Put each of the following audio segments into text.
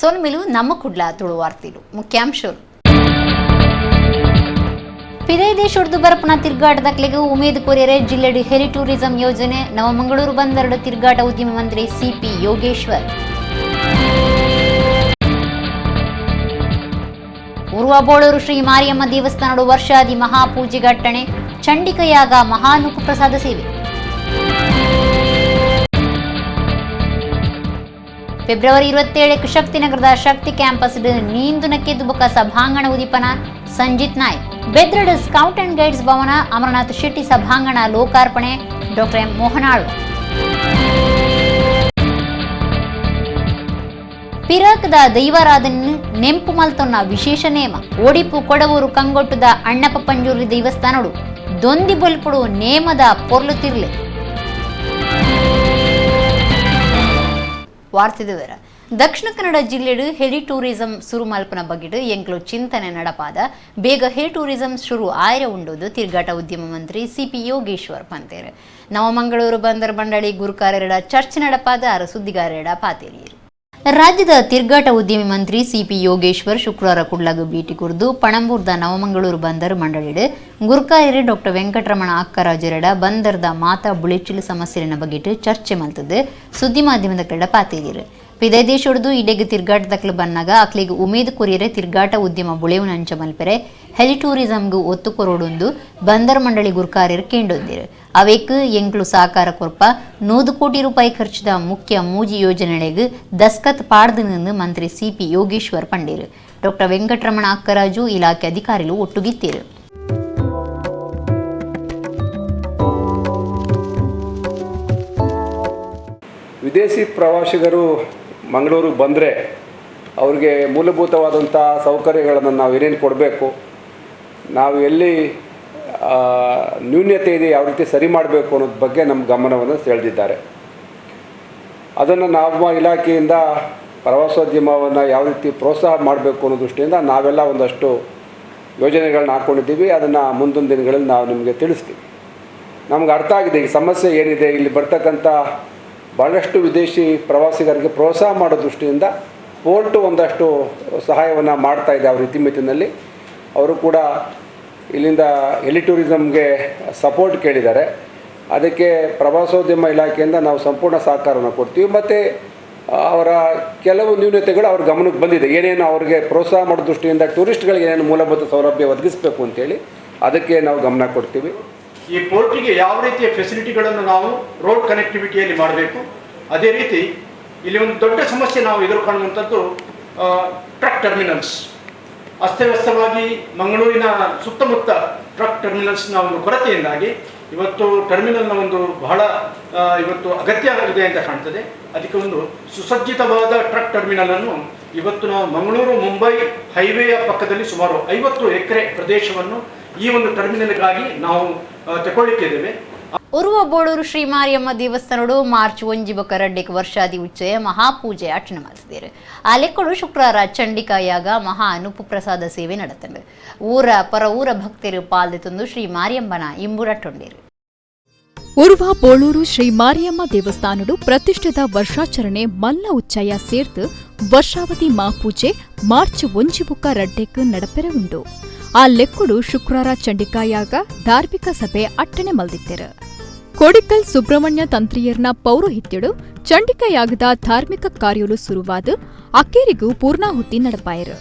ಸೊನ್ಮಿಲು ನಮ್ಮ ಕುಡ್ಲ ತುಳುವಾರ್ತಿಲು ಮುಖ್ಯಾಂಶರು. ಪಿದೈ ದೇಶೊಡ್ದು ಬರಪನ ತಿರ್ಗಾಟದಕ್ಲೆಗ್ ಉಮೇದ್ ಕೊರಿಯರೆ ಜಿಲ್ಲೆಡ್ heli tourism ಯೋಜನೆ. ನವಮಂಗಳೂರು ಬಂದರಡು ತಿರ್ಗಾಟ ಉದ್ಯಮ ಮಂತ್ರಿ ಸಿಪಿ ಯೋಗೇಶ್ವರ್. ಉರ್ವಬೋಳೂರು ಶ್ರೀ ಮಾರಿಯಮ್ಮ ದೇವಸ್ಥಾನಡು ವರ್ಷಾದಿ ಮಹಾಪೂಜೆ ಘಟ್ಟಣೆ, ಚಂಡಿಕಯಾಗ ಮಹಾನುಕು ಪ್ರಸಾದ ಸೇವೆ. ಫೆಬ್ರವರಿ 27 ಶಕ್ತಿನಗರದ ಶಕ್ತಿ ಕ್ಯಾಂಪಸ್ ನೀಂದುನಕ್ಕೆ ದುಬಕ ಸಭಾಂಗಣ ಉದೀಪನ ಸಂಜಿತ್ ನಾಯ್ಕ್. ಬೆದ್ರಡ್ ಸ್ಕೌಟ್ ಅಂಡ್ ಗೈಡ್ಸ್ ಭವನ ಅಮರನಾಥ್ ಶೆಟ್ಟಿ ಸಭಾಂಗಣ ಲೋಕಾರ್ಪಣೆ ಡಾಕ್ಟರ್ ಎಂ ಮೋಹನಾಳ್. ಪಿರಾಕದ ದೈವಾರಾಧನೆ ನೆಂಪು ಮಲ್ತೊನ್ನ ವಿಶೇಷ ನೇಮ. ಒಡಿಪು ಕೊಡವೂರು ಕಂಗೊಟ್ಟುದ ಅಣ್ಣಪ್ಪ ಪಂಜೂರ್ಲಿ ದೇವಸ್ಥಾನಡು ದೊಂದಿ ಬೊಲ್ಪುಡು ನೇಮದ ಪೊರ್ಲು ತಿರ್ಲೆ. ವಾರ್ತೆದ ದಕ್ಷಿಣ ಕನ್ನಡ ಜಿಲ್ಲೆಡು ಹೆಲಿ ಟೂರಿಸಂ ಸುರು ಮಲ್ಪನ ಬಗ್ಗೆಡು ಎಂಕ್ಲು ಚಿಂತನೆ ನಡಪಾದ ಬೇಗ ಹೆಲಿ ಟೂರಿಸಂ ಶುರು ಆಯರ ಉಂಡೋದು ತಿರ್ಗಾಟ ಉದ್ಯಮ ಮಂತ್ರಿ ಸಿಪಿ ಯೋಗೇಶ್ವರ್ ಪಂತೇರು. ನವಮಂಗಳೂರು ಬಂದರ್ ಮಂಡಳಿ ಗುರುಕಾರೆರಡ ಚರ್ಚೆ ನಡಪಾದ ಆರ ಸುದ್ದಿಗಾರೆರಡ ಪಾತೇರಿಯರು. ರಾಜ್ಯದ ತಿರ್ಗಾಟ ಉದ್ಯಮಿ ಮಂತ್ರಿ ಸಿಪಿ ಯೋಗೇಶ್ವರ್ ಶುಕ್ರವಾರ ಕುಡ್ಲಾಗ ಭೇಟಿ ಕುರಿದು ಪಣಂಬೂರ್ದ ನವಮಂಗಳೂರು ಬಂದರ್ ಮಂಡಳಿಡು ಗುರುಕಾಯರಿ ಡಾಕ್ಟರ್ ವೆಂಕಟರಮಣ ಅಕ್ಕರಾಜರೆಡ ಬಂದರ್ದ ಮಾತಾ ಬುಳೆಚಿಲು ಸಮಸ್ಯೆನ ಬಗ್ಗೆಟ್ಟು ಚರ್ಚೆ ಮಲ್ತದ್ದು ಸುದ್ದಿ ಮಾಧ್ಯಮದ ಕಡೆ ಪಾತೇರಿಯರು. ಪಿದೈ ದೇಶೊಡ್ದು ಇಡೆಗ್ ತಿರ್ಗಾಟದಕ್ಲು ಬನ್ನಾಗ ಅಕ್ಲಿಗೆ ಉಮೇದು ಕೊರಿಯರೆ ತಿರ್ಗಾಟ ಉದ್ಯಮ ಬುಳೆವು ನಂಚ ಮಲ್ಪೆರೆ ಹೆಲಿ ಟೂರಿಸಂಗೂ ಒತ್ತು ಕೊರೋಡೊಂದು ಬಂದರ್ ಮಂಡಳಿ ಗುರುಕಾರ್ಯರು ಕೇಂಡೊಂದಿರು. ಅವೇಕ್ ಎಂಕ್ಲು ಸಾಕಾರ ಕೊರ್ಪ 100 ಕೋಟಿ ರೂಪಾಯಿ ಖರ್ಚದ ಮುಖ್ಯ ಮೂಜಿ ಯೋಜನೆಗಳಿಗೆ ದಸ್ಕತ್ ಪಾಡ್ದು ನಿಂದು ಮಂತ್ರಿ ಸಿಪಿ ಯೋಗೇಶ್ವರ್ ಪಂಡೇರು. ಡಾಕ್ಟರ್ ವೆಂಕಟರಮಣ ಅಕ್ಕರಾಜು ಇಲಾಖೆ ಅಧಿಕಾರಿಗಳು ಒಟ್ಟುಗಿತ್ತೀರು. ವಿದೇಶಿ ಪ್ರವಾಸಿಗರು ಮಂಗಳೂರಿಗೆ ಬಂದರೆ ಅವರಿಗೆ ಮೂಲಭೂತವಾದಂಥ ಸೌಕರ್ಯಗಳನ್ನು ನಾವು ಏನೇನು ಕೊಡಬೇಕು, ನಾವು ಎಲ್ಲಿ ನ್ಯೂನ್ಯತೆ ಇದೆ, ಯಾವ ರೀತಿ ಸರಿ ಮಾಡಬೇಕು ಅನ್ನೋದ್ರ ಬಗ್ಗೆ ನಮ್ಮ ಗಮನವನ್ನು ಸೆಳೆದಿದ್ದಾರೆ. ಅದನ್ನು ನಮ್ಮ ಇಲಾಖೆಯಿಂದ ಪ್ರವಾಸೋದ್ಯಮವನ್ನು ಯಾವ ರೀತಿ ಪ್ರೋತ್ಸಾಹ ಮಾಡಬೇಕು ಅನ್ನೋ ದೃಷ್ಟಿಯಿಂದ ನಾವೆಲ್ಲ ಒಂದಷ್ಟು ಯೋಜನೆಗಳನ್ನ ಹಾಕ್ಕೊಂಡಿದ್ದೀವಿ. ಅದನ್ನು ಮುಂದಿನ ದಿನಗಳಲ್ಲಿ ನಾವು ನಿಮಗೆ ತಿಳಿಸ್ತೀವಿ. ನಮ್ಗೆ ಅರ್ಥ ಆಗಿದೆ ಈ ಸಮಸ್ಯೆ ಏನಿದೆ. ಇಲ್ಲಿ ಬರ್ತಕ್ಕಂಥ ಭಾಳಷ್ಟು ವಿದೇಶಿ ಪ್ರವಾಸಿಗರಿಗೆ ಪ್ರೋತ್ಸಾಹ ಮಾಡೋ ದೃಷ್ಟಿಯಿಂದ ಪೋರ್ಟು ಒಂದಷ್ಟು ಸಹಾಯವನ್ನು ಮಾಡ್ತಾಯಿದೆ ಅವ್ರ ಇತಿಮಿತಿನಲ್ಲಿ. ಅವರು ಕೂಡ ಇಲ್ಲಿಂದ ಹೆಲಿ ಟೂರಿಸಮ್ಗೆ ಸಪೋರ್ಟ್ ಕೇಳಿದ್ದಾರೆ. ಅದಕ್ಕೆ ಪ್ರವಾಸೋದ್ಯಮ ಇಲಾಖೆಯಿಂದ ನಾವು ಸಂಪೂರ್ಣ ಸಹಕಾರವನ್ನು ಕೊಡ್ತೀವಿ. ಮತ್ತು ಅವರ ಕೆಲವು ನ್ಯೂನತೆಗಳು ಅವ್ರ ಗಮನಕ್ಕೆ ಬಂದಿದೆ. ಏನೇನು ಅವ್ರಿಗೆ ಪ್ರೋತ್ಸಾಹ ಮಾಡೋ ದೃಷ್ಟಿಯಿಂದ ಟೂರಿಸ್ಟ್ಗಳಿಗೆ ಏನೇನು ಮೂಲಭೂತ ಸೌಲಭ್ಯ ಒದಗಿಸಬೇಕು ಅಂತೇಳಿ ಅದಕ್ಕೆ ನಾವು ಗಮನ ಕೊಡ್ತೀವಿ. ಈ ಪೋರ್ಟಿಗೆ ಯಾವ ರೀತಿಯ ಫೆಸಿಲಿಟಿಗಳನ್ನು ನಾವು ರೋಡ್ ಕನೆಕ್ಟಿವಿಟಿಯಲ್ಲಿ ಮಾಡಬೇಕು, ಅದೇ ರೀತಿ ಇಲ್ಲಿ ಒಂದು ದೊಡ್ಡ ಸಮಸ್ಯೆ ನಾವು ಎದುರು ಕಾಣುವಂಥದ್ದು ಟ್ರಕ್ ಟರ್ಮಿನಲ್ಸ್. ಅಸ್ತವ್ಯಸ್ತವಾಗಿ ಮಂಗಳೂರಿನ ಸುತ್ತಮುತ್ತ ಟ್ರಕ್ ಟರ್ಮಿನಲ್ಸ್ನ ಒಂದು ಕೊರತೆಯಿಂದಾಗಿ ಇವತ್ತು ಟರ್ಮಿನಲ್ನ ಒಂದು ಬಹಳ ಇವತ್ತು ಅಗತ್ಯ ಇದೆ ಅಂತ ಕಾಣ್ತದೆ. ಅದಕ್ಕೆ ಒಂದು ಸುಸಜ್ಜಿತವಾದ ಟ್ರಕ್ ಟರ್ಮಿನಲನ್ನು ಇವತ್ತು ನಾವು ಮಂಗಳೂರು ಮುಂಬೈ ಹೈವೇಯ ಪಕ್ಕದಲ್ಲಿ ಸುಮಾರು 50 ಎಕರೆ ಪ್ರದೇಶವನ್ನು ಈ ಒಂದು ಟರ್ಮಿನಲ್ಗಾಗಿ ನಾವು ತಗೊಳ್ಳಿಕ್ಕಿದ್ದೇವೆ. ಉರುವ ಬೋಳೂರು ಶ್ರೀ ಮಾರಿಯಮ್ಮ ದೇವಸ್ಥಾನಡು ಮಾರ್ಚ್ 1 ಬೊಕ್ಕ 2 ವರ್ಷಾದಿ ಉಚ್ಚಯ ಮಹಾಪೂಜೆ ಅರ್ಚನೆ ಮಾಡಿಸಿದರು. ಆ ಲೆಕ್ಕಡು ಶುಕ್ರವಾರ ಚಂಡಿಕಾಯಾಗ ಮಹಾ ಅನುಪು ಪ್ರಸಾದ ಸೇವೆ ನಡೆತಂಡು. ಊರ ಪರ ಊರ ಭಕ್ತರು ಪಾಲ್ದೆ ತಂದು ಶ್ರೀ ಮಾರಿಯಮ್ಮನ ಇಂಬುರಟ್ಟೊಂಡೇರು. ಉರ್ವ ಬೋಳೂರು ಶ್ರೀ ಮಾರಿಯಮ್ಮ ದೇವಸ್ಥಾನಡು ಪ್ರತಿಷ್ಠಿತ ವರ್ಷಾಚರಣೆ ಮಲ್ಲ ಉಚ್ಚಯ ಸೇರ್ತು ವರ್ಷಾವತಿ ಮಹಾಪೂಜೆ ಮಾರ್ಚ್ 1 ಬೊಕ್ಕ 2 ನಡಪೆರೆ ಉಂಡು. ಆ ಲೆಕ್ಕಡು ಶುಕ್ರವಾರ ಚಂಡಿಕಾಯಾಗ ಧಾರ್ಮಿಕ ಸಭೆ ಅಟ್ಟಣೆ ಮಲ್ದಿತ್ತೆರು. ಕೊಡಿಕಲ್ ಸುಬ್ರಹ್ಮಣ್ಯ ತಂತ್ರಿಯರ್ನ ಪೌರೋಹಿತ್ಯಡು ಚಂಡಿಕಾಯಾಗದ ಧಾರ್ಮಿಕ ಕಾರ್ಯಲು ಸುರುವಾದ ಅಕ್ಕೇರಿಗೂ ಪೂರ್ಣಾಹುತಿ ನಡಪಾಯರು.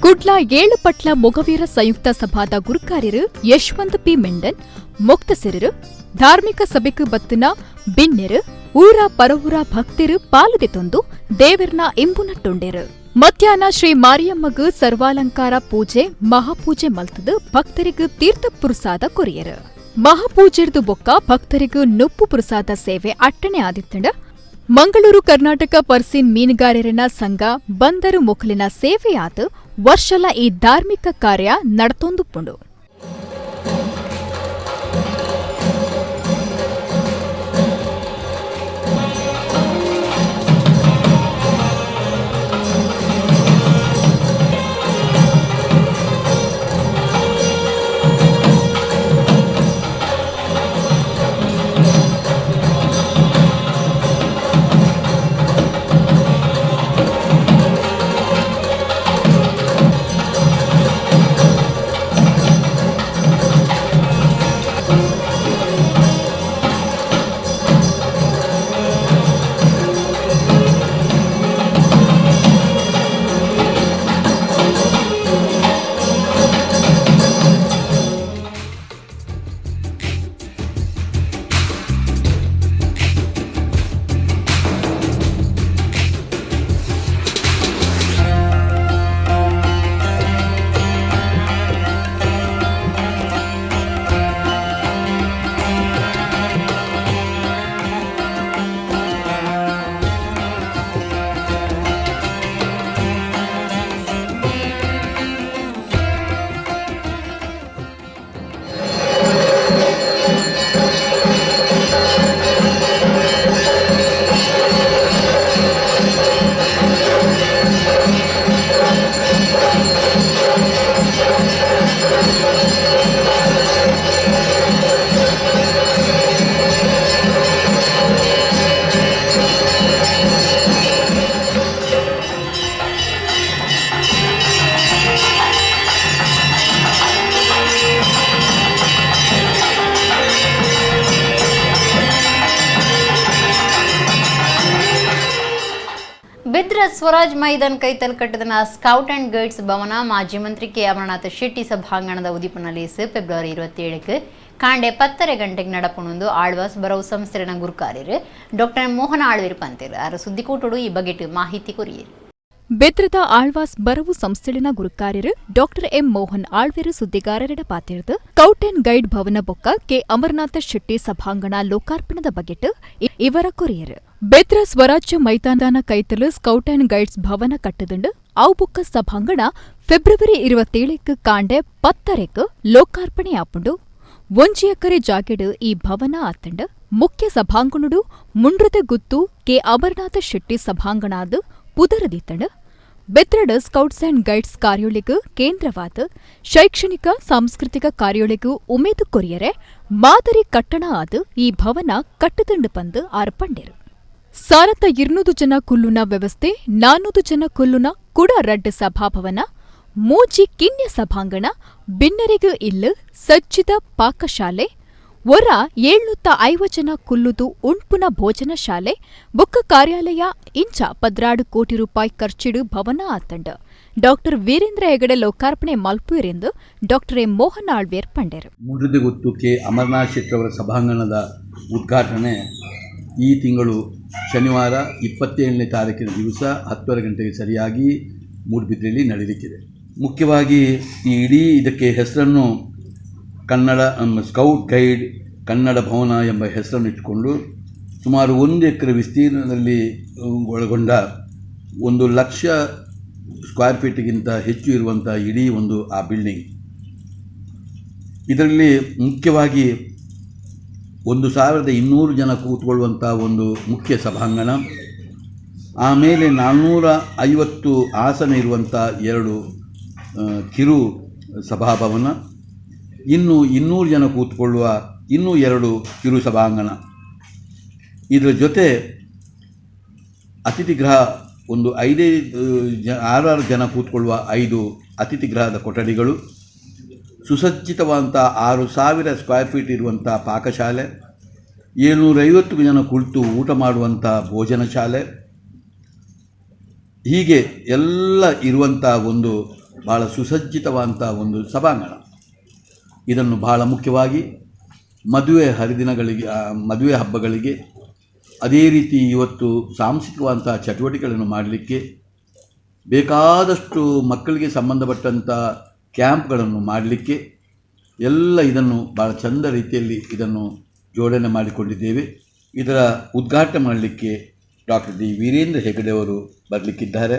ಕುಡ್ಲ 7 ಪಟ್ಲ ಮೊಗವೀರ ಸಂಯುಕ್ತ ಸಭಾದ ಗುರುಕಾರ್ಯರು ಯಶವಂತ ಪಿ ಮೆಂಡನ್ ಮೊಕ್ತಸೆರರು ಧಾರ್ಮಿಕ ಸಭೆக்கு ಬತ್ತಿನ ಬಿನ್ನೆರು ಊರ ಪರವೂರ ಭಕ್ತರು ಪಾಲುದೆ ತಂದು ದೇವರ್ನ ಇಂಬುನಟ್ಟೊಂಡೆರು. ಮಧ್ಯಾಹ್ನ ಶ್ರೀ ಮಾರಿಯಮ್ಮಗೂ ಸರ್ವಾಲಂಕಾರ ಪೂಜೆ ಮಹಾಪೂಜೆ ಮಲ್ತದು ಭಕ್ತರಿಗೂ ತೀರ್ಥ ಪ್ರಸಾದ ಕೊರಿಯರು. ಮಹಾಪೂಜೆರ್ದು ಬೊಕ್ಕ ಭಕ್ತರಿಗೂ ನುಪ್ಪು ಪ್ರಸಾದ ಸೇವೆ ಅಟ್ಟಣೆ ಆದಿತ್ತಂಡ. ಮಂಗಳೂರು ಕರ್ನಾಟಕ ಪರ್ಸಿನ್ ಮೀನುಗಾರರನ ಸಂಘ ಬಂದರು ಮೊಕಲಿನ ಸೇವೆಯಾದ ವರ್ಷಲ ಈ ಧಾರ್ಮಿಕ ಕಾರ್ಯ ನಡತೊಂದುಪ್ಪುಂಡು. Swaraj Maidan ಕೈತಲ್ ಕಟ್ಟದನ scout and guides ಭವನ ಮಾಜಿ ಮಂತ್ರಿ ಕೆ ಅಮರನಾಥ ಶೆಟ್ಟಿ ಸಭಾಂಗಣದ ಉದಿಪನಲೇಸ್ ಫೆಬ್ರವರಿ 27ಕ್ಕೆ ಕಾಂಡೆ 10:30 ಗಂಟೆಗೆ ನಡಪುಣೊಂದು ಆಳ್ವಾಸ್ ಬರವು ಸಂಸ್ಥೆನ ಗುರುಕಾರ್ಯರು ಡಾಕ್ಟರ್ ಮೋಹನ್ ಆಳ್ವಿರ್ ಪಂತೇರು ಆರ ಸುದ್ದಿಕೂಟಡು ಈ ಬಗೆಟ್ ಮಾಹಿತಿ ಕೊರಿಯರು. ಬೆದ್ರದ ಆಳ್ವಾಸ್ ಬರವು ಸಂಸ್ಥೆಳಿನ ಗುರುಕಾರ್ಯರು ಡಾಕ್ಟರ್ ಎಂ ಮೋಹನ್ ಆಳ್ವೆರು ಸುದ್ದಿಗಾರರಿಡ ಪಾತಿರ್ದು scout and guide ಭವನ ಬೊಕ್ಕ ಕೆ ಅಮರನಾಥ ಶೆಟ್ಟಿ ಸಭಾಂಗಣ ಲೋಕಾರ್ಪಣದ ಬಗೆಟ್ ಇವರ ಕೊರಿಯರು. ಬೆದ್ರ ಸ್ವರಾಜ್ಯ ಮೈದಾನ ಕೈತಲು scout and guides ಭವನ ಕಟ್ಟದುಂಡು. ಅವು ಬೊಕ್ಕ ಸಭಾಂಗಣ ಫೆಬ್ರವರಿ 27ಕ್ಕೆ ಕಾಂಡೆ 10:30ಕ್ಕೆ ಲೋಕಾರ್ಪಣೆಯಾಪುಂಡು. 1 ಎಕರೆ ಜಾಗೆಡ್ ಈ ಭವನ ಆತಂಡ್. ಮುಖ್ಯ ಸಭಾಂಗಣುಡು ಮುಂಡ್ರದ ಗುತ್ತು ಕೆ ಅಮರನಾಥ ಶೆಟ್ಟಿ ಸಭಾಂಗಣಾದ್ ಪುದರದಿತ್ತಂಡ್. ಬೆದ್ರಡ್ scouts and guides ಕಾರ್ಯೊಳಿಗ್ ಕೇಂದ್ರವಾದ ಶೈಕ್ಷಣಿಕ ಸಾಂಸ್ಕೃತಿಕ ಕಾರ್ಯೊಳಿಗ್ ಉಮೇದು ಕೊರಿಯರೆ ಮಾದರಿ ಕಟ್ಟಣ ಆದ್ ಈ ಭವನ ಕಟ್ಟದಂಡು ಪಂದು ಆರ್ ಪಂಡೆರು. ಸಾರತ 200 ಜನ ಕುಲ್ಲುನ ವ್ಯವಸ್ಥೆ, 400 ಜನ ಕುಲ್ಲುನ ಕುಡ ರಡ್ಡ್ ಸಭಾಭವನ, 3 ಕಿನ್ಯ ಸಭಾಂಗಣ, ಬಿನ್ನರಿಗು ಇಲ್ಲು, ಸಜ್ಜಿತ ಪಾಕಶಾಲೆ, ಒರ 750 ಜನ ಕುಲ್ಲುದು ಉಣ್ಪುನ ಭೋಜನ ಶಾಲೆ ಬೊಕ್ಕ ಕಾರ್ಯಾಲಯ ಇಂಚ 12 ಕೋಟಿ ರೂಪಾಯಿ ಖರ್ಚಿಡು ಭವನ ಆತಂಡ್. ಡಾಕ್ಟರ್ ವೀರೇಂದ್ರ ಹೆಗಡೆ ಲೋಕಾರ್ಪಣೆ ಮಲ್ಪುರೆಂದು ಡಾಕ್ಟರ್ ಎಂ ಮೋಹನ್ ಆಳ್ವೇರ್ ಪಂಡೆರು. ಮೂಡಬಿದಿಗುತ್ತು ಕೆ ಅಮರನಾಥ್ ಶೆಟ್ಟರವರ ಸಭಾಂಗಣದ ಉದ್ಘಾಟನೆ ಈ ತಿಂಗಳು ಶನಿವಾರ 27ನೇ ತಾರೀಕಿನ ದಿವಸ 10:30 ಗಂಟೆಗೆ ಸರಿಯಾಗಿ ಮೂಡುಬಿದ್ರೆಯಲ್ಲಿ ನಡೆಯಲಿಕ್ಕಿದೆ. ಮುಖ್ಯವಾಗಿ ಈ ಇಡೀ ಇದಕ್ಕೆ ಹೆಸರನ್ನು ಕನ್ನಡ ಸ್ಕೌಟ್ ಗೈಡ್ ಕನ್ನಡ ಭವನ ಎಂಬ ಹೆಸರನ್ನು ಇಟ್ಟುಕೊಂಡು ಸುಮಾರು 1 ಎಕರೆ ವಿಸ್ತೀರ್ಣದಲ್ಲಿ ಒಳಗೊಂಡ 1 ಲಕ್ಷ ಸ್ಕ್ವೇರ್ ಫೀಟ್ಗಿಂತ ಹೆಚ್ಚು ಇರುವಂಥ ಇಡೀ ಒಂದು ಆ ಬಿಲ್ಡಿಂಗ್. ಇದರಲ್ಲಿ ಮುಖ್ಯವಾಗಿ 1200 ಜನ ಕೂತ್ಕೊಳ್ಳುವಂಥ ಒಂದು ಮುಖ್ಯ ಸಭಾಂಗಣ, ಆಮೇಲೆ 450 ಆಸನ ಇರುವಂಥ 2 ಕಿರು ಸಭಾಭವನ, ಇನ್ನು 200 ಜನ ಕೂತ್ಕೊಳ್ಳುವ ಇನ್ನೂ 2 ಕಿರು ಸಭಾಂಗಣ, ಇದರ ಜೊತೆ ಅತಿಥಿಗೃಹ ಒಂದು ಐದೈದು ಜ ಆರಾರು ಜನ ಕೂತ್ಕೊಳ್ಳುವ 5 ಅತಿಥಿಗೃಹದ ಕೊಠಡಿಗಳು, ಸುಸಜ್ಜಿತವಾದಂಥ 6000 ಸ್ಕ್ವೇರ್ ಫೀಟ್ ಇರುವಂಥ ಪಾಕಶಾಲೆ, 750 ಜನ ಕುಳಿತು ಊಟ ಮಾಡುವಂಥ ಭೋಜನ ಶಾಲೆ, ಹೀಗೆ ಎಲ್ಲ ಇರುವಂಥ ಒಂದು ಭಾಳ ಸುಸಜ್ಜಿತವಾದಂಥ ಒಂದು ಸಭಾಂಗಣ. ಇದನ್ನು ಭಾಳ ಮುಖ್ಯವಾಗಿ ಮದುವೆ ಹರಿದಿನಗಳಿಗೆ, ಮದುವೆ ಹಬ್ಬಗಳಿಗೆ, ಅದೇ ರೀತಿ ಇವತ್ತು ಸಾಂಸ್ಕೃತಿಕವಾದಂಥ ಚಟುವಟಿಕೆಗಳನ್ನು ಮಾಡಲಿಕ್ಕೆ ಬೇಕಾದಷ್ಟು ಮಕ್ಕಳಿಗೆ ಸಂಬಂಧಪಟ್ಟಂಥ ಕ್ಯಾಂಪ್ಗಳನ್ನು ಮಾಡಲಿಕ್ಕೆ ಎಲ್ಲ ಇದನ್ನು ಭಾಳ ಚಂದ ರೀತಿಯಲ್ಲಿ ಇದನ್ನು ಜೋಡಣೆ ಮಾಡಿಕೊಂಡಿದ್ದೇವೆ. ಇದರ ಉದ್ಘಾಟನೆ ಮಾಡಲಿಕ್ಕೆ ಡಾಕ್ಟರ್ ಡಿ ವೀರೇಂದ್ರ ಹೆಗಡೆಯವರು ಬರಲಿಕ್ಕಿದ್ದಾರೆ.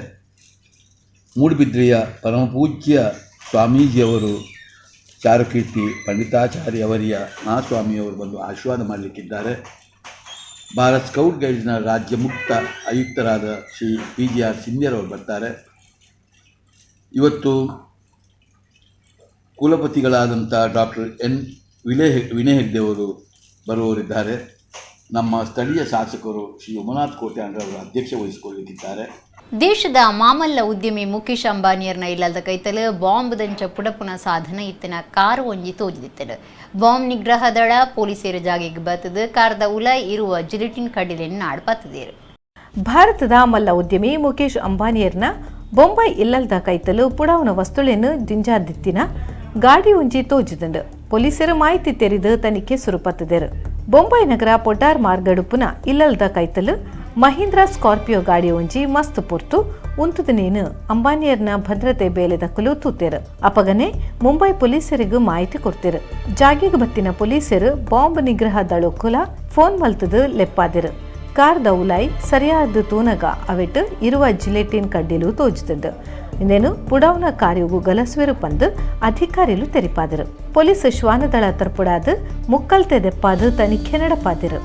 ಮೂಡುಬಿದ್ರೆಯ ಪರಮಪೂಜ್ಯ ಸ್ವಾಮೀಜಿಯವರು ಚಾರುಕೀರ್ತಿ ಪಂಡಿತಾಚಾರ್ಯ ಅವರಿಯ ಮಹಾಸ್ವಾಮಿಯವರು ಬಂದು ಆಶೀರ್ವಾದ ಮಾಡಲಿಕ್ಕಿದ್ದಾರೆ. ಭಾರತ್ ಸ್ಕೌಟ್ ಗೈಡ್ಸ್ನ ರಾಜ್ಯ ಮುಕ್ತ ಆಯುಕ್ತರಾದ ಶ್ರೀ PGR ಸಿಂಧ್ಯರವರು ಬರ್ತಾರೆ. ಇವತ್ತು ಕುಲಪತಿಗಳಾದಂಥ ಡಾಕ್ಟರ್ ಎನ್ ವಿನಯ್ ಹೆಗ್ಡೆಯವರು ಬರುವವರಿದ್ದಾರೆ. ನಮ್ಮ ಸ್ಥಳೀಯ ಶಾಸಕರು ಶ್ರೀ ಉಮನಾಥ್ ಕೋಟ್ಯಾನ್ರವರು ಅಧ್ಯಕ್ಷ ವಹಿಸಿಕೊಳ್ಳಲಿಕ್ಕಿದ್ದಾರೆ. ದೇಶದ ಮಾಮಲ್ಲ ಉದ್ಯಮಿ ಮುಖೇಶ್ ಅಂಬಾನಿಯರ್ನ ಇಲ್ಲದ ಕೈತಲು ಬಾಂಬ್ ದಂಚ ಪುಡಪುನ ಸಾಧನ ಇತ್ತಿನ ಕಾರು ಒಂಜಿ ತೋಜಿದಿತ್ತಡು. ಬಾಂಬ್ ನಿಗ್ರಹ ದಳ ಪೊಲೀಸರ ಜಾಗೆಗೆ ಬತ್ತದು ಕಾರದ ಉಲಾಯ್ ಇರುವ ಜಿಲಿಟಿನ್ ಕಡಿಲೆನ್ ನಾಡ್ ಪತ್ತದೇರು. ಭಾರತದ ಮಲ್ಲ ಉದ್ಯಮಿ ಮುಖೇಶ್ ಅಂಬಾನಿಯರ್ನ ಬೊಂಬೈ ಇಲ್ಲಲ್ದ ಕೈತಲು ಪುಡಾವನ ವಸ್ತುಳೆನ್ನು ದಿಂಜಾದಿತ್ತಿನ ಗಾಡಿ ಒಂಜಿ ತೋಜಿದಂಡು. ಪೊಲೀಸರು ಮಾಹಿತಿ ತೆರೆದು ತನಿಖೆ ಸುರುಪತ್ತದೇರು. ಬೊಂಬೈ ನಗರ ಪೊಟಾರ್ ಮಾರ್ಗಡುಪುನ ಇಲ್ಲಲ್ದ ಕೈತಲು ಮಹೀಂದ್ರಾ ಸ್ಕಾರ್ಪಿಯೋ ಗಾಡಿ ಒಂಜಿ ಮಸ್ತ್ ಪೊರ್ತು ಉಂತುದನೇನು ಅಂಬಾನಿಯರ್ನ ಭದ್ರತೆ ಬೇಲೆ ದಕ್ಕಲು ತೂತೇರು. ಅಪಗನೆ ಮುಂಬೈ ಪೊಲೀಸರಿಗೂ ಮಾಹಿತಿ ಕೊಡ್ತೇರು. ಜಾಗಿಗೆ ಬತ್ತಿನ ಪೊಲೀಸರು ಬಾಂಬ್ ನಿಗ್ರಹ ದಳಕ್ಕುಲ ಫೋನ್ ಮಲ್ತದು ಲೆಪ್ಪಾದಿರು. ಕಾರ್ ದೌಲಾಯ್ ಸರಿಯಾದ ತೂನಗ ಅವೆಟ್ ಇರುವ ಜಿಲೆಟಿನ್ ಕಡ್ಡಿಲು ತೋಜುತಂಡು. ಇನ್ನೇನು ಪುಡಾವ್ನ ಕಾರ್ಯವು ಗಲಸುವೆರು ಪಂದು ಅಧಿಕಾರಿಲು ತೆರಿಪಾದರು. ಪೊಲೀಸ್ ಶ್ವಾನದಳ ತರ್ಪುಡಾದ ಮುಕ್ಕಲ್ತೆ ದೆಪ್ಪಾದು ತನಿಖೆ ನಡಪಾದಿರು.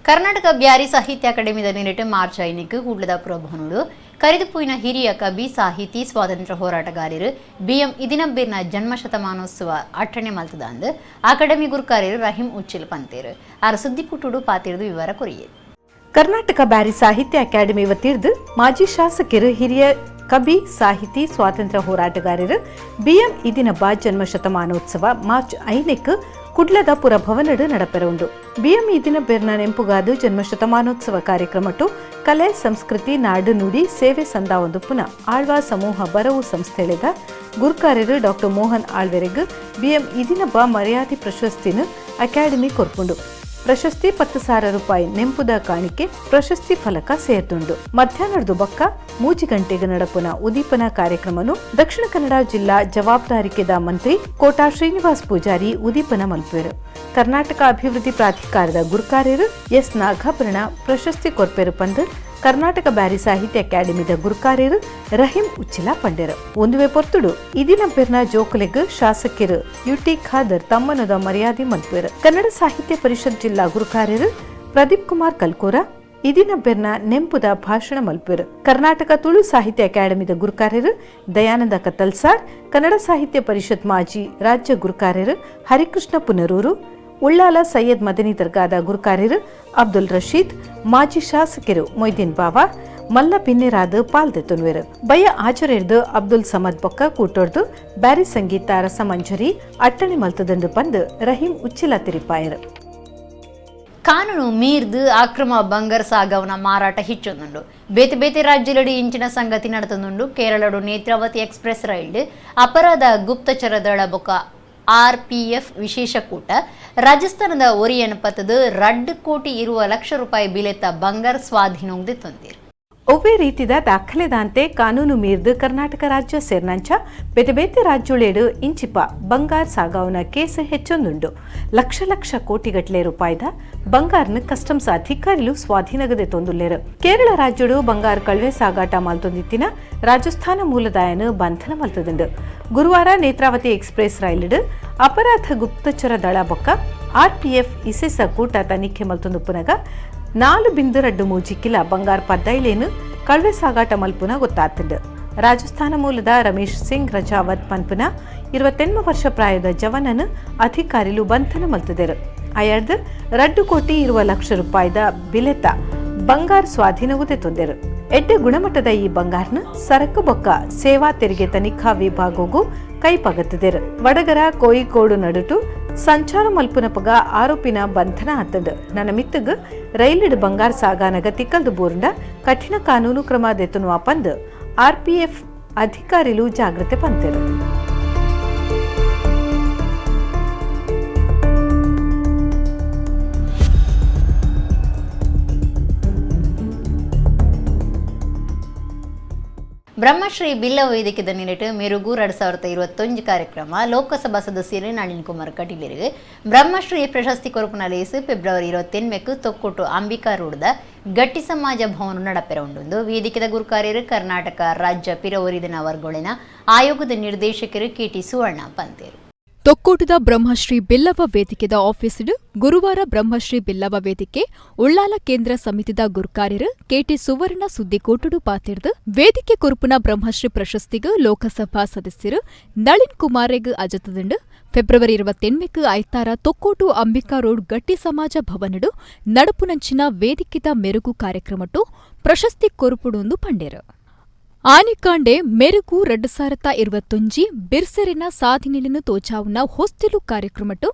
ಕರ್ನಾಟಕ ಬ್ಯಾರಿ ಸಾಹಿತ್ಯ ಅಕಾಡೆಮಿದ ನಿರಿಟು ಮಾರ್ಚ್ 5ಕ್ಕೆ ಕೂಡ್ಲದ ಪ್ರಭಾನುಡು ಕರಿದುಪುಯಿನ ಹಿರಿಯ ಕವಿ ಸಾಹಿತಿ ಸ್ವಾತಂತ್ರ್ಯ ಹೋರಾಟಗಾರರು ಬಿಎಂ ಇದಿನಬ್ಬಿರ್ನ ಜನ್ಮ ಶತಮಾನೋತ್ಸವ ಅಟ್ಟಣೆ ಮಲ್ತದಂದು ಅಕಾಡೆಮಿ ಗುರುಕಾರ್ಯರು ರಹೀಂ ಉಚ್ಚಿಲ್ ಪಂತೇರು. ಆರ ಸುದ್ದಿಕುಟುಡು ಪಾತಿರದು ವಿವರ ಕೊರಿಯೆ. ಕರ್ನಾಟಕ ಬ್ಯಾರಿ ಸಾಹಿತ್ಯ ಅಕಾಡೆಮಿ ವತಿರ್ದು ಮಾಜಿ ಶಾಸಕರು ಹಿರಿಯ ಕವಿ, ಸಾಹಿತಿ, ಸ್ವಾತಂತ್ರ್ಯ ಹೋರಾಟಗಾರರು ಬಿಎಂ ಇದಿನಬ್ಬ ಜನ್ಮ ಶತಮಾನೋತ್ಸವ ಮಾರ್ಚ್ 5ಕ್ಕೆ ಕುಡ್ಲದ ಪುರಭವನಡು ನಡಪೆರವುಂಡು. ಬಿಎಂ ಇದಿನಬ್ಬೆರ್ನ ನೆಂಪುಗಾದು ಜನ್ಮ ಶತಮಾನೋತ್ಸವ ಕಾರ್ಯಕ್ರಮಟ್ಟು ಕಲೆ, ಸಂಸ್ಕೃತಿ, ನಾಡು ನುಡಿ ಸೇವೆ ಸಂದಾವೊಂದು ಪುನಃ ಆಳ್ವಾ ಸಮೂಹ ಬರವು ಸಂಸ್ಥೆಳೆದ ಗುರುಕಾರ್ಯರು ಡಾಕ್ಟರ್ ಮೋಹನ್ ಆಳ್ವೆರೆಗ್ ಬಿಎಂ ಇದಿನಬ್ಬ ಮರ್ಯಾದೆ ಪ್ರಶಸ್ತಿನ ಅಕಾಡೆಮಿ ಕೊರ್ಪುಂಡು. ಪ್ರಶಸ್ತಿ 10,000 ರೂಪಾಯಿ ನೆಂಪುದ ಕಾಣಿಕೆ ಪ್ರಶಸ್ತಿ ಫಲಕ ಸೇರ್ದುಂಡು. ಮಧ್ಯಾಹ್ನದ ಬಕ್ಕ 3 ಗಂಟೆಗೆ ನಡಪುನ ಉದೀಪನ ಕಾರ್ಯಕ್ರಮನು ದಕ್ಷಿಣ ಕನ್ನಡ ಜಿಲ್ಲಾ ಜವಾಬ್ದಾರಿಕೆದ ಮಂತ್ರಿ ಕೋಟಾ ಶ್ರೀನಿವಾಸ್ ಪೂಜಾರಿ ಉದೀಪನ ಮಲ್ಪೆರು. ಕರ್ನಾಟಕ ಅಭಿವೃದ್ಧಿ ಪ್ರಾಧಿಕಾರದ ಗುರುಕಾರ್ಯರು ಎಸ್ ನಾಗಾಭರಣ ಪ್ರಶಸ್ತಿ ಕೊರ್ಪೆರು ಪಂದು ಕರ್ನಾಟಕ ಬ್ಯಾರಿ ಸಾಹಿತ್ಯ ಅಕಾಡೆಮಿದ ಗುರುಕಾರ್ಯರು ರಹೀಂ ಉಚ್ಚಿಲ ಪಂಡೆರು. ಒಂದುವೆ ಪೊರ್ತುಡು ಇದಿನ ಪೆರ್ನ ಜೋಕುಲೆಗ್ ಶಾಸಕರು ಯುಟಿ ಖಾದರ್ ತಮ್ಮನದ ಮರ್ಯಾದೆ ಮಲ್ಪೆರು. ಕನ್ನಡ ಸಾಹಿತ್ಯ ಪರಿಷತ್ ಜಿಲ್ಲಾ ಗುರುಕಾರ್ಯರು ಪ್ರದೀಪ್ ಕುಮಾರ್ ಕಲ್ಕೋರ ಇದಿನ ಬೆರ್ನ ನೆಂಪುದ ಭಾಷಣ ಮಲ್ಪೆರು. ಕರ್ನಾಟಕ ತುಳು ಸಾಹಿತ್ಯ ಅಕಾಡೆಮಿದ ಗುರುಕಾರ್ಯರು ದಯಾನಂದ ಕತ್ತಲ್ಸಾರ್, ಕನ್ನಡ ಸಾಹಿತ್ಯ ಪರಿಷತ್ ಮಾಜಿ ರಾಜ್ಯ ಗುರುಕಾರ್ಯರು ಹರಿಕೃಷ್ಣ ಪುನರೂರು, ಉಳ್ಳಾಲ ಸೈಯದ್ ಮದನಿ ದರ್ಗಾದ ಗುರುಕಾರ್ಯರು ಅಬ್ದುಲ್ ರಶೀದ್, ಮಾಜಿ ಶಾಸಕರು ಮೊಯ್ದೀನ್ ಬಾವಾ, ಮಲ್ಲ ಪಿನ್ನೆರಾದ ಪಾಲ್ದೆತ್ತುನ್ವೆರು. ಬಯ್ಯ ಆಚರೆರ್ದು ಅಬ್ದುಲ್ ಸಮದ್ ಬೊಕ್ಕ ಕೂಟೊರ್ದು ಬ್ಯಾರಿ ಸಂಗೀತ ರಸಮಂಜರಿ ಅಟ್ಟಣೆ ಮಲ್ತದಂಡು ಪಂದು ರಹೀಂ ಉಚ್ಚಿಲ ತಿರಿಪಾಯರು. ಕಾನೂನು ಮೀರ್ದು ಅಕ್ರಮ ಬಂಗಾರ ಸಾಗವನ ಮಾರಾಟ ಹೆಚ್ಚೊಂದುಂಡು. ಬೇತೆ ಬೇತೆ ರಾಜ್ಯಲಡಿ ಇಂಚಿನ ಸಂಗತಿ ನಡೆತೊಂದುಂಡು. ಕೇರಳಡು ನೇತ್ರಾವತಿ ಎಕ್ಸ್ಪ್ರೆಸ್ ರೈಲ್ ಅಪರಾಧ ಗುಪ್ತಚರ ದಳ ಬೊಕ್ಕ ಆರ್ಪಿಎಫ್ ವಿಶೇಷ ಕೂಟ ರಾಜಸ್ಥಾನದ ಒರಿಯನ್ ಪತ್ತದ 2 ಕೋಟಿ 20 ಲಕ್ಷ ರೂಪಾಯಿ ಬಿಲೆತ ಬಂಗಾರ ಸ್ವಾಧೀನೊಂದು ತಂದಿರು. ಒವ್ವೇ ರೀತಿದ ದಾಖಲೆದಾಂತೆ ಕಾನೂನು ಮೀರ್ದು ಕರ್ನಾಟಕ ರಾಜ್ಯ ಸೇರ್ನಂಚ ಬೇತೆ ಬೇತೆ ರಾಜ್ಯೊಳೆಡು ಇಂಚಿಪ ಬಂಗಾರ ಸಾಗಾವನ ಕೇಸ್ ಹೆಚ್ಚೊಂದುಂಡು. ಲಕ್ಷ ಲಕ್ಷ ಕೋಟಿಗಟ್ಟಲೆ ರೂಪಾಯಿದ ಬಂಗಾರನ ಕಸ್ಟಮ್ಸ್ ಅಧಿಕಾರಿಲು ಸ್ವಾಧೀನಗದೆ ತೊಂದುಲ್ಲೇರು. ಕೇರಳ ರಾಜ್ಯಡು ಬಂಗಾರ ಕಳ್ವೆ ಸಾಗಾಟ ಮಾಲ್ತೊಂದಿತ್ತಿನ ರಾಜಸ್ಥಾನ ಮೂಲದಾಯನ ಬಂಧನ ಮಲ್ತದುಂಡು. ಗುರುವಾರ ನೇತ್ರಾವತಿ ಎಕ್ಸ್ಪ್ರೆಸ್ ರೈಲಿಡು ಅಪರಾಧ ಗುಪ್ತಚರ ದಳ ಬೊಕ್ಕ ಆರ್ಪಿಎಫ್ ಇಸೆಸ ಕೂಟ ತನಿಖೆ ಮಲ್ತೊಂದು ಪುನಗ 4.23 ಕಿಲ ಬಂಗಾರ ಪದ್ದೈಲೇನು ಕಳ್ವೆ ಸಾಗಾಟ ಮಲ್ಪುನ ಗೊತ್ತಾತಂಡು. ರಾಜಸ್ಥಾನ ಮೂಲದ ರಮೇಶ್ ಸಿಂಗ್ ರಜಾವತ್ ಪನ್ಪುನ 28 ವರ್ಷ ಪ್ರಾಯದ ಜವನನು ಅಧಿಕಾರಿಲು ಬಂಧನ ಮಲ್ತದರು. ಅಯರ್ದು 2 ಕೋಟಿ 20 ಲಕ್ಷ ರೂಪಾಯಿದ ಬಿಲೆತ ಬಂಗಾರ ಸ್ವಾಧೀನವುದೇ ತೊಂದರು. ಎಡ್ಡೆ ಗುಣಮಟ್ಟದ ಈ ಬಂಗಾರನ ಸರಕು ಬೊಕ್ಕ ಸೇವಾ ತೆರಿಗೆ ತನಿಖಾ ವಿಭಾಗಗೂ ಕೈಪಗತ್ತಿದರು. ವಡಗರ ಕೋಯಿಕೋಡು ನಡುಟು ಸಂಚಾರ ಮಲ್ಪುನಪಗ ಆರೋಪಿನ ಬಂಧನ ಆತಂಡು. ನನ್ನ ಮಿತ್ತಗ್ ರೈಲಿಡ್ ಬಂಗಾರ ಸಾಗಾನಗ ತಿಕ್ಕಲ್ದು ಬೋರ್ಂಡ ಕಠಿಣ ಕಾನೂನು ಕ್ರಮ ದೆತ್ತುನುವ ಪಂದ್ ಆರ್ಪಿಎಫ್ ಅಧಿಕಾರಿಲು ಜಾಗೃತೆ ಪಂತೆರು. ಬ್ರಹ್ಮಶ್ರೀ ಬಿಲ್ಲವ ವೇದಿಕೆದ ನಿಲೆಟ್ ಮೆರುಗು 2021 ಕಾರ್ಯಕ್ರಮ ಲೋಕಸಭಾ ಸದಸ್ಯರು ನಳಿನ್ ಕುಮಾರ್ ಕಟೀಲರಿಗೆ ಬ್ರಹ್ಮಶ್ರೀ ಪ್ರಶಸ್ತಿ ಕೊರಪುನ ಲೇಸು ಫೆಬ್ರವರಿ 28 ತೊಕ್ಕೊಟ್ಟು ಅಂಬಿಕಾ ರೋಡ್ದ ಗಟ್ಟಿ ಸಮಾಜ ಭವನ ನಡಪೆರ ಉಂಡು. ವೇದಿಕೆದ ಗುರುಕಾರ್ಯರು ಕರ್ನಾಟಕ ರಾಜ್ಯ ಪಿರವರಿದನ ವರ್ಗೊಳಿನ ಆಯೋಗದ ನಿರ್ದೇಶಕರು ಕೆಟಿ ಸುವರ್ಣ ಪಂತೇರು. ತೊಕ್ಕೋಟದ ಬ್ರಹ್ಮಶ್ರೀ ಬಿಲ್ಲವ ವೇದಿಕೆದ ಆಫೀಸಿಡು ಗುರುವಾರ ಬ್ರಹ್ಮಶ್ರೀ ಬಿಲ್ಲವ ವೇದಿಕೆ ಉಳ್ಳಾಲ ಕೇಂದ್ರ ಸಮಿತಿದ ಗುರುಕಾರ್ಯರು ಕೆಟಿ ಸುವರ್ಣ ಸುದ್ದಿಕೋಟುಡು ಪಾತಿರ್ದು ವೇದಿಕೆ ಕೊರುಪುನ ಬ್ರಹ್ಮಶ್ರೀ ಪ್ರಶಸ್ತಿಗೂ ಲೋಕಸಭಾ ಸದಸ್ಯರು ನಳಿನ್ ಕುಮಾರೆಗ್ ಅಜತದಂಡು ಫೆಬ್ರವರಿ 28 ಐತಾರ ತೊಕ್ಕೋಟು ಅಂಬಿಕಾ ರೋಡ್ ಗಟ್ಟಿ ಸಮಾಜ ಭವನಡು ನಡಪುನಂಚಿನ ವೇದಿಕೆದ ಮೆರುಗು ಕಾರ್ಯಕ್ರಮಟು ಪ್ರಶಸ್ತಿ ಕೊರುಪುಡುಂದು ಪಂಡೇರು. ಆನಿಕಾಂಡೆ ಮೆರುಗು 2021 ಬಿರ್ಸೆರಿನ ಸಾಧನೆಯನ್ನು ತೋಚಾವುನ ಹೊಸ್ತಿಲು ಕಾರ್ಯಕ್ರಮಟು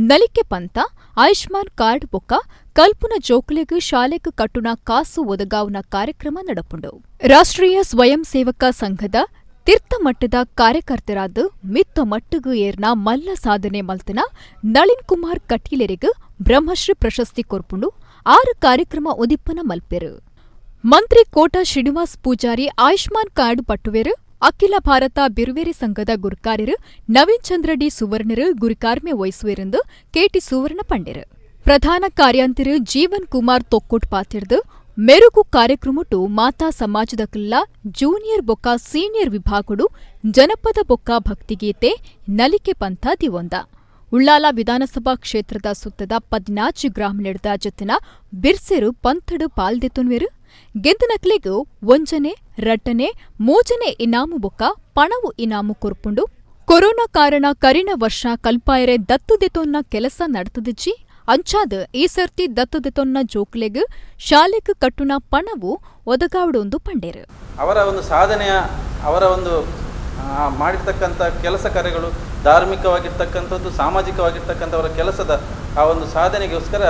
ನಲಿಕೆ ಪಂತ ಆಯುಷ್ಮಾನ್ ಕಾರ್ಡ್ ಬೊಕ್ಕ ಕಲ್ಪುನ ಜೋಕುಲೆಗ್ ಶಾಲೆಗ್ ಕಟ್ಟುನ ಕಾಸು ಒದಗಾವುನ ಕಾರ್ಯಕ್ರಮ ನಡಪುಂಡು. ರಾಷ್ಟ್ರೀಯ ಸ್ವಯಂ ಸೇವಕ ಸಂಘದ ತೀರ್ಥಮಟ್ಟದ ಕಾರ್ಯಕರ್ತರಾದ ಮಿತ್ತ ಮಟ್ಟಗು ಏರ್ನ ಮಲ್ಲ ಸಾಧನೆ ಮಲ್ತನ ನಳಿನ್ ಕುಮಾರ್ ಕಟೀಲೆರೆಗ್ ಬ್ರಹ್ಮಶ್ರೀ ಪ್ರಶಸ್ತಿ ಕೊರ್ಪುಂಡು. 6 ಕಾರ್ಯಕ್ರಮ ಉದಿಪ್ಪನ ಮಲ್ಪೆರು. ಮಂತ್ರಿ ಕೋಟಾ ಶ್ರೀನಿವಾಸ್ ಪೂಜಾರಿ ಆಯುಷ್ಮಾನ್ ಕಾರ್ಡ್ ಪಟ್ಟುವೆರು. ಅಖಿಲ ಭಾರತ ಬಿರುವೇರಿ ಸಂಘದ ಗುರುಕಾರ್ಯರು ನವೀನ್ ಚಂದ್ರ ಡಿ ಸುವರ್ಣರು ಗುರುಕಾರ್ಮೆ ವಹಿಸುವೆರೆಂದು ಕೆಟಿ ಸುವರ್ಣ ಪಂಡೆರು. ಪ್ರಧಾನ ಕಾರ್ಯಾಂತಿರು ಜೀವನ್ ಕುಮಾರ್ ತೊಕ್ಕೊಟ್ ಪಾತಿರ್ದು ಮೆರುಗು ಕಾರ್ಯಕ್ರಮಟು ಮಾತಾ ಸಮಾಜದ ಕಿಲ್ಲ ಜೂನಿಯರ್ ಬೊಕ್ಕ ಸೀನಿಯರ್ ವಿಭಾಗಡು ಜನಪದ ಬೊಕ್ಕ ಭಕ್ತಿಗೀತೆ ನಲಿಕೆ ಪಂಥ ದಿವೊಂದ. ಉಳ್ಳಾಲ ವಿಧಾನಸಭಾ ಕ್ಷೇತ್ರದ ಸುತ್ತದ 14 ಗ್ರಾಮ ಜೊತೆನ ಬಿರ್ಸೆರು ಪಂಥಡು ಪಾಲ್ದೆತ್ತುನ್ವೆರು. ಗೆಂದನಕ್ಲೆಗು 1ನೇ, 2ನೇ, 3ನೇ ಇನಾಮು ಬೊಕ್ಕ ಪಣವು ಇನಾಮು ಕೊರ್ಪುಂಡು. ಕೊರೋನಾ ಕಾರಣ ಕರಿನ ವರ್ಷ ಕಲ್ಪಾಯರೆ ದತ್ತು ದೆತೊನ್ನ ಕೆಲಸ ನಡೆತದಿಚ್ಚಿ ಅಂಚಾದ್ ಈ ಸರ್ತಿ ದತ್ತದೆತೊನ್ನ ಜೋಕ್ಲೆಗ್ ಶಾಲೆಗ್ ಕಟ್ಟುನ ಪಣವು ಒದಗಾವಡೊಂದು ಪಂಡೇರು. ಅವರ ಒಂದು ಸಾಧನೆಯ ಅವರ ಒಂದು ಮಾಡಿರ್ತಕ್ಕಂಥ ಕೆಲಸ ಕಾರ್ಯಗಳು ಧಾರ್ಮಿಕವಾಗಿರ್ತಕ್ಕಂಥದ್ದು, ಸಾಮಾಜಿಕವಾಗಿರ್ತಕ್ಕಂಥ ಅವರ ಕೆಲಸದ ಆ ಒಂದು ಸಾಧನೆಗೋಸ್ಕರ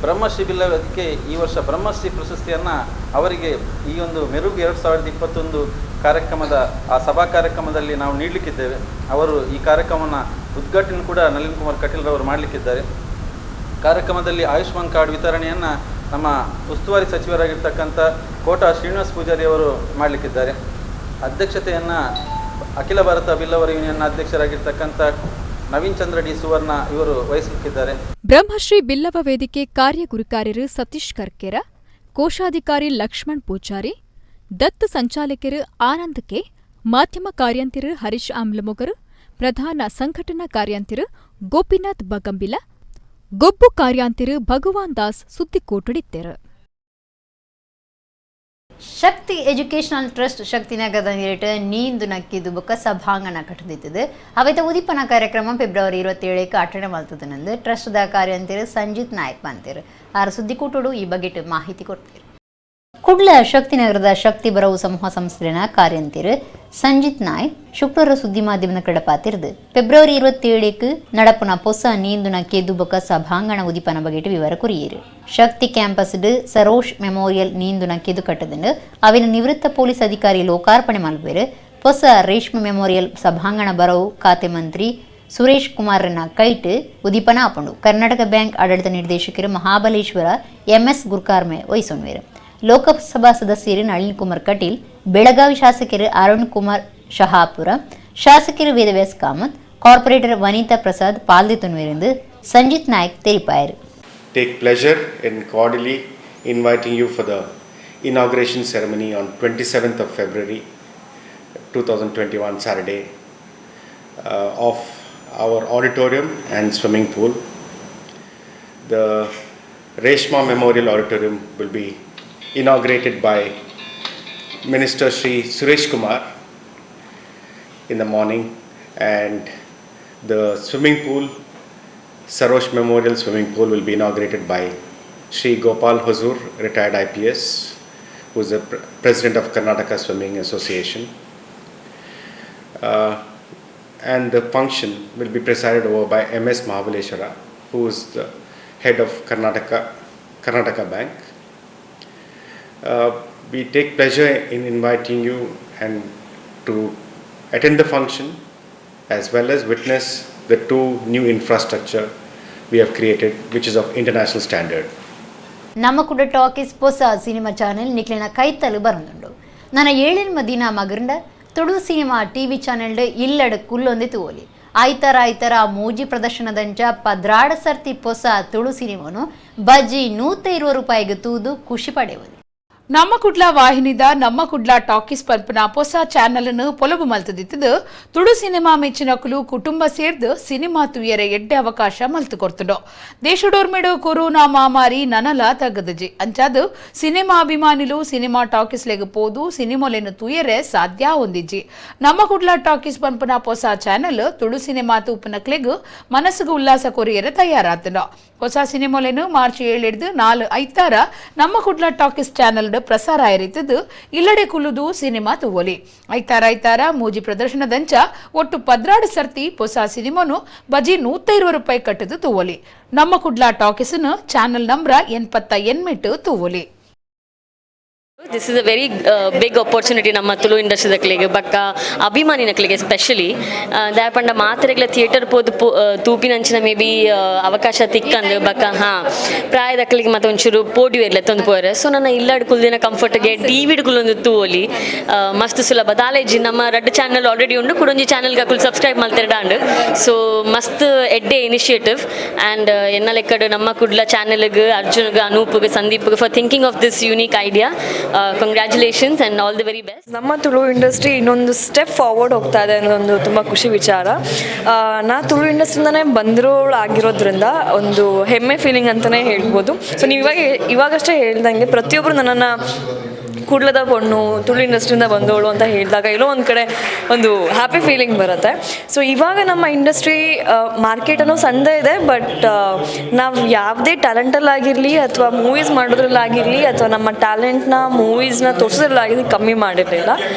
ಬ್ರಹ್ಮಶ್ರೀ ಬಿಲ್ಲವಕ್ಕೆ ಈ ವರ್ಷ ಬ್ರಹ್ಮಶ್ರೀ ಪ್ರಶಸ್ತಿಯನ್ನು ಅವರಿಗೆ ಈ ಒಂದು ಮೆರುಗು 2021 ಕಾರ್ಯಕ್ರಮದ ಆ ಸಭಾ ಕಾರ್ಯಕ್ರಮದಲ್ಲಿ ನಾವು ನೀಡಲಿಕ್ಕಿದ್ದೇವೆ. ಅವರು ಈ ಕಾರ್ಯಕ್ರಮವನ್ನು ಉದ್ಘಾಟನೆ ಕೂಡ ನಳಿನ್ ಕುಮಾರ್ ಕಟೀಲ್ರವರು ಮಾಡಲಿಕ್ಕಿದ್ದಾರೆ. ಕಾರ್ಯಕ್ರಮದಲ್ಲಿ ಆಯುಷ್ಮಾನ್ ಕಾರ್ಡ್ ವಿತರಣೆಯನ್ನು ನಮ್ಮ ಉಸ್ತುವಾರಿ ಸಚಿವರಾಗಿರ್ತಕ್ಕಂಥ ಕೋಟಾ ಶ್ರೀನಿವಾಸ ಪೂಜಾರಿ ಅವರು ಮಾಡಲಿಕ್ಕಿದ್ದಾರೆ. ಅಧ್ಯಕ್ಷತೆಯನ್ನು ಅಖಿಲ ಭಾರತ ಬಿಲ್ಲವರ ಯೂನಿಯನ್ನ ಅಧ್ಯಕ್ಷರಾಗಿರ್ತಕ್ಕಂಥ ನವೀನ್ ಚಂದ್ರ ಡಿ ಸುವರ್ಣ ಇವರು ವಹಿಸಲಿಕ್ಕಿದ್ದಾರೆ. ಬ್ರಹ್ಮಶ್ರೀ ಬಿಲ್ಲವ ವೇದಿಕೆ ಕಾರ್ಯಗುರುಕಾರ್ಯರು ಸತೀಶ್ ಕರ್ಕೆರ, ಕೋಶಾಧಿಕಾರಿ ಲಕ್ಷ್ಮಣ್ ಪೂಜಾರಿ, ದತ್ತು ಸಂಚಾಲಕರು ಆನಂದ್ ಕೆ, ಮಾಧ್ಯಮ ಕಾರ್ಯಂತಿರು ಹರೀಶ್ ಆಮ್ಲಮೊಗರು, ಪ್ರಧಾನ ಸಂಘಟನಾ ಕಾರ್ಯಂತಿರು ಗೋಪಿನಾಥ್ ಬಗಂಬಿಲ, ಗೊಬ್ಬು ಕಾರ್ಯಾಂತಿರು ಭಗವಾನ್ ದಾಸ್ ಸುದ್ದಿಕೋಟಡಿತ್ತೇರು. ಶಕ್ತಿ ಎಜುಕೇಷನಲ್ ಟ್ರಸ್ಟ್ ಶಕ್ತಿನಗರದ ನೀರಿಟ ನೀಂದು ನಕ್ಕಿದ್ದು ಬೊಕ್ಕ ಸಭಾಂಗಣ ಕಟ್ಟದಿತ್ತದೆ. ಅವೆತ ಉದೀಪನ ಕಾರ್ಯಕ್ರಮ ಫೆಬ್ರವರಿ 27 ಆಚರಣೆ ಮಾಡ್ತದೆ ಟ್ರಸ್ಟ್ದ ಕಾರ್ಯಂತಿರು ಸಂಜಿತ್ ನಾಯಕ್ ಬಂತೇರು. ಆರು ಸುದ್ದಿಕೂಟೋಡು ಈ ಬಗ್ಗೆ ಮಾಹಿತಿ ಕೊಡ್ತೀರು. ಕುಡ್ಲ ಶಕ್ತಿನಗರದ ಶಕ್ತಿ ಬರವು ಸಮೂಹ ಸಂಸ್ಥೆನ ಕಾರ್ಯಂತಿರು ಸಂಜಿತ್ ನಾಯಕ್ ಶುಕ್ರವಾರ ಸುದ್ದಿ ಮಾಧ್ಯಮದ ಕಡಪಾತಿರ್ದು ಫೆಬ್ರವರಿ 27 ನಡಪುನ ಪೊಸ ನೀಂದುನ ಕೆದ್ದು ಬೊಕ್ಕ ಸಭಾಂಗಣ ಉದೀಪನ ಬಗೆಟ್ ವಿವರ ಕುರಿಯರು. ಶಕ್ತಿ ಕ್ಯಾಂಪಸ್ ಸರೋಶ್ ಮೆಮೋರಿಯಲ್ ನೀಂದುನ ಕೆದು ಕಟ್ಟದಂಡು ಅವಿನ ನಿವೃತ್ತ ಪೊಲೀಸ್ ಅಧಿಕಾರಿ ಲೋಕಾರ್ಪಣೆ ಮಲ್ಬೇರು. ಹೊಸ ರೇಷ್ಮೆ ಮೆಮೋರಿಯಲ್ ಸಭಾಂಗಣ ಬರವು ಖಾತೆ ಮಂತ್ರಿ ಸುರೇಶ್ ಕುಮಾರ್ನ ಕೈಟ್ ಉದೀಪನ ಆಪಂಡು. ಕರ್ನಾಟಕ ಬ್ಯಾಂಕ್ ಆಡಳಿತ ನಿರ್ದೇಶಕರು ಮಹಾಬಲೇಶ್ವರ ಎಂಎಸ್ ಗುರ್ಕಾರ್ಮೆ ವಹಿಸೊನ್ವೇರು. ಲೋಕಸಭಾ ಸದಸ್ಯರು ನಳಿನ್ ಕುಮಾರ್ ಕಟೀಲ್, ಬೆಳಗಾವಿ ಶಾಸಕರು ಅರುಣ್ ಕುಮಾರ್ ಶಹಾಪುರ, ಶಾಸಕರು ವೇದವ್ಯಾಸ್ ಕಾಮತ್, ಕಾರ್ಪೊರೇಟರ್ ವನಿತಾ ಪ್ರಸಾದ್ ಪಾಲ್ದಿತುನ್ವೇರೆಂದು ಸಂಜಿತ್ ನಾಯಕ್ ತೆರಿಪಾಯರು. Take pleasure in cordially inviting you for the inauguration ceremony on 27th of February 2021 Saturday of our auditorium and swimming pool. The Reshma Memorial Auditorium will be inaugurated by Minister Shri Suresh Kumar in the morning, and the swimming pool, Sarosh Memorial Swimming Pool, will be inaugurated by Shri Gopal Huzur, retired IPS, who is the president of Karnataka Swimming Association. And the function will be presided over by M.S. Mahabaleshwara, who is the head of Karnataka Bank. We take pleasure in inviting you and to attend the function as well as witness the two new infrastructure we have created, which is of international standard. ನಮ್ಮ ಕೂಡ talkies ಹೊಸ cinema channel ನಿಕ್ಲಿನ ಕೈತಲು ಬರಂದುಂಡು. ನನ್ನ ಏಳಿನ ದಿನ ಮಗರಂಡ Tulu cinema TV channel ಇಲ್ಲಡ ಕುಲ್ಲೊಂದಿ ತೂವೊಲಿ. ಆಯ್ತರ ಆಯ್ತರ ಮೋಜಿ ಪ್ರದರ್ಶನದಂಚ ಪದ್ರಾಡ ಸರ್ತಿ ಹೊಸ ತುಳು ಸಿನಿಮಾನು ಬಜಿ 120 ರೂಪಾಯಿಗೆ ತೂದು ಖುಷಿ ಪಡೆಯುವುದು. ನಮ್ಮ ಕುಡ್ಲ ವಾಹಿನಿದ ನಮ್ಮ ಕುಡ್ಲ ಟಾಕೀಸ್ ಪಲ್ಪನ ಹೊಸ ಚಾನೆಲ್ ಅನ್ನು ಪೊಲಬು ಮಲ್ತದಿತ್ತದು ತುಳು ಸಿನಿಮಾ ಮೆಚ್ಚಿನಕುಲು ಕುಟುಂಬ ಸೇರ್ದು ಸಿನಿಮಾ ತುಯರೆ ಎಡ್ಡೆ ಅವಕಾಶ ಮಲ್ತು ಕೊಡ್ತುಂಡು. ದೇಶಡೋರ್ಮೆಡು ಕೊರೋನಾ ಮಹಾಮಾರಿ ನನಲ ತಗ್ಗದಜಿ ಅಂಚಾದು ಸಿನಿಮಾ ಅಭಿಮಾನಿಲು ಸಿನಿಮಾ ಟಾಕೀಸ್ಲೆಗ್ ಪೋದು ಸಿನಿಮಾಲೆನು ತುಯರೆ ಸಾಧ್ಯ ಹೊಂದಿಜ್ಜಿ. ನಮ್ಮ ಕುಡ್ಲ ಟಾಕೀಸ್ ಪನ್ಪನ ಹೊಸ ಚಾನೆಲ್ ತುಳು ಸಿನಿಮಾ ತೂಪನಕ್ಲೆಗ್ ಮನಸ್ಸುಗು ಉಲ್ಲಾಸ ಕೊರಿಯರೆ ತಯಾರಾತುಂಡು. ಹೊಸ ಸಿನಿಮಾಲೆನು ಮಾರ್ಚ್ 7 4 ಐತಾರ ನಮ್ಮ ಕುಡ್ಲ ಟಾಕೀಸ್ ಚಾನೆಲ್ ಪ್ರಸಾರ ಆಯಿರಿತದ್ದು ಇಲ್ಲಡೆ ಕುಲುದು ಸಿನಿಮಾ ತೂವೊಲಿ. ಐತಾರ ಐತಾರ ಮೂಜಿ ಪ್ರದರ್ಶನದಂಚ ಒಟ್ಟು 12 ಸರ್ತಿ ಹೊಸ ಸಿನಿಮಾನು ಬಜಿ 120 ರೂಪಾಯಿ ಕಟ್ಟದು ತೂವೊಲಿ. ನಮ್ಮ ಕುಡ್ಲ ಟಾಕೀಸ್ನು ಚಾನೆಲ್ ನಂಬರ್ 88 ತೂವೊಲಿ. This is a very big opportunity ನಮ್ಮ ತುಳು ಇಂಡಸ್ಟ್ರಿದಕ್ಲೆಗ್ ಬಕ್ಕ ಅಭಿಮಾನಿನಕ್ಲೆಗ್ ಎಸ್ಪೆಷಲಿ. ದಾಯಪಂಡ ಮಾತೆರೆಗ್ಲ ಥಿಯೇಟರ್ ಪೋದು ತೂಪಿನಂಚಿನ ಮೇ ಬಿ ಅವಕಾಶ ತಿಕ್ಕಂದು ಬಕ್ಕ ಹಾ ಪ್ರಾಯದಕ್ಲೆಗ್ ಮತ್ತೆ ಒಂಚೂರು ಪೋಡಿಯು ತಂದು ಪೋಯರೆ. ಸೊ ನನ್ನ ಇಲ್ಲಡ್ ಕುಲ್ದಿನ ಕಂಫರ್ಟ್ಗೆ ಟಿವಿಡ್ ಕುಲ್ಲೊಂದು ತೂವೊಲಿ ಮಸ್ತ್ ಸುಲಭ. ದಾಲೇಜಿ ನಮ್ಮ ರಡ್ಡ್ ಚಾನಲ್ ಆಲ್ರೆಡಿ ಉಂಡು, ಕುಡೊಂಜಿ ಚಾನಲ್ಗೆ ಅಕುಲು ಸಬ್ಸ್ಕ್ರೈಬ್ ಮಲ್ತೆರಡ ಅಂಡ್. ಸೊ ಮಸ್ತ್ ಎಡ್ಡೆ ಇನಿಷಿಯೇಟಿವ್ ಆ್ಯಂಡ್ ಎನ್ನ ಲೆಕ್ಕಡ್ ನಮ್ಮ Kudla ಚಾನಲ್ಗ್ ಅರ್ಜುನ್ಗ್ ಅನೂಪ್ಗ್ ಸಂದೀಪ್ಗ್ for thinking of this unique idea. Congratulations and all the very best. ನಮ್ಮ ತುಳು ಇಂಡಸ್ಟ್ರಿ ಇನ್ನೊಂದು ಸ್ಟೆಪ್ ಫಾರ್ವರ್ಡ್ ಹೋಗ್ತಾ ಇದೆ ಅನ್ನೋದೊಂದು ತುಂಬ ಖುಷಿ ವಿಚಾರ. ನಾ ತುಳು ಇಂಡಸ್ಟ್ರಿಯಿಂದನೇ ಬಂದಿರೋಳು ಆಗಿರೋದ್ರಿಂದ ಒಂದು ಹೆಮ್ಮೆ ಫೀಲಿಂಗ್ ಅಂತಲೇ ಹೇಳ್ಬೋದು. ಸೊ ನೀವು ಇವಾಗಷ್ಟೇ ಹೇಳ್ದಂಗೆ ಪ್ರತಿಯೊಬ್ಬರು ನನ್ನನ್ನು ಕುಡ್ಲದ ಪೊಣ್ಣು ತುಳು ಇಂಡಸ್ಟ್ರಿಯಿಂದ ಬಂದವಳು ಅಂತ ಹೇಳಿದಾಗ ಎಲ್ಲೋ ಒಂದು ಕಡೆ ಒಂದು ಹ್ಯಾಪಿ ಫೀಲಿಂಗ್ ಬರುತ್ತೆ. ಸೊ ಇವಾಗ ನಮ್ಮ ಇಂಡಸ್ಟ್ರಿ ಮಾರ್ಕೆಟನ್ನು ಸಣ್ಣದೇ ಇದೆ, ಬಟ್ ನಾವು ಯಾವುದೇ ಟ್ಯಾಲೆಂಟಲ್ಲಾಗಿರಲಿ ಅಥವಾ ಮೂವೀಸ್ ಮಾಡೋದ್ರಲ್ಲಾಗಿರಲಿ ಅಥವಾ ನಮ್ಮ ಟ್ಯಾಲೆಂಟ್ನ ಮೂವೀಸ್ನ ತೋರಿಸೋದ್ರಲ್ಲಾಗಿರಲಿ ಕಮ್ಮಿ ಮಾಡಿರಲಿಲ್ಲ.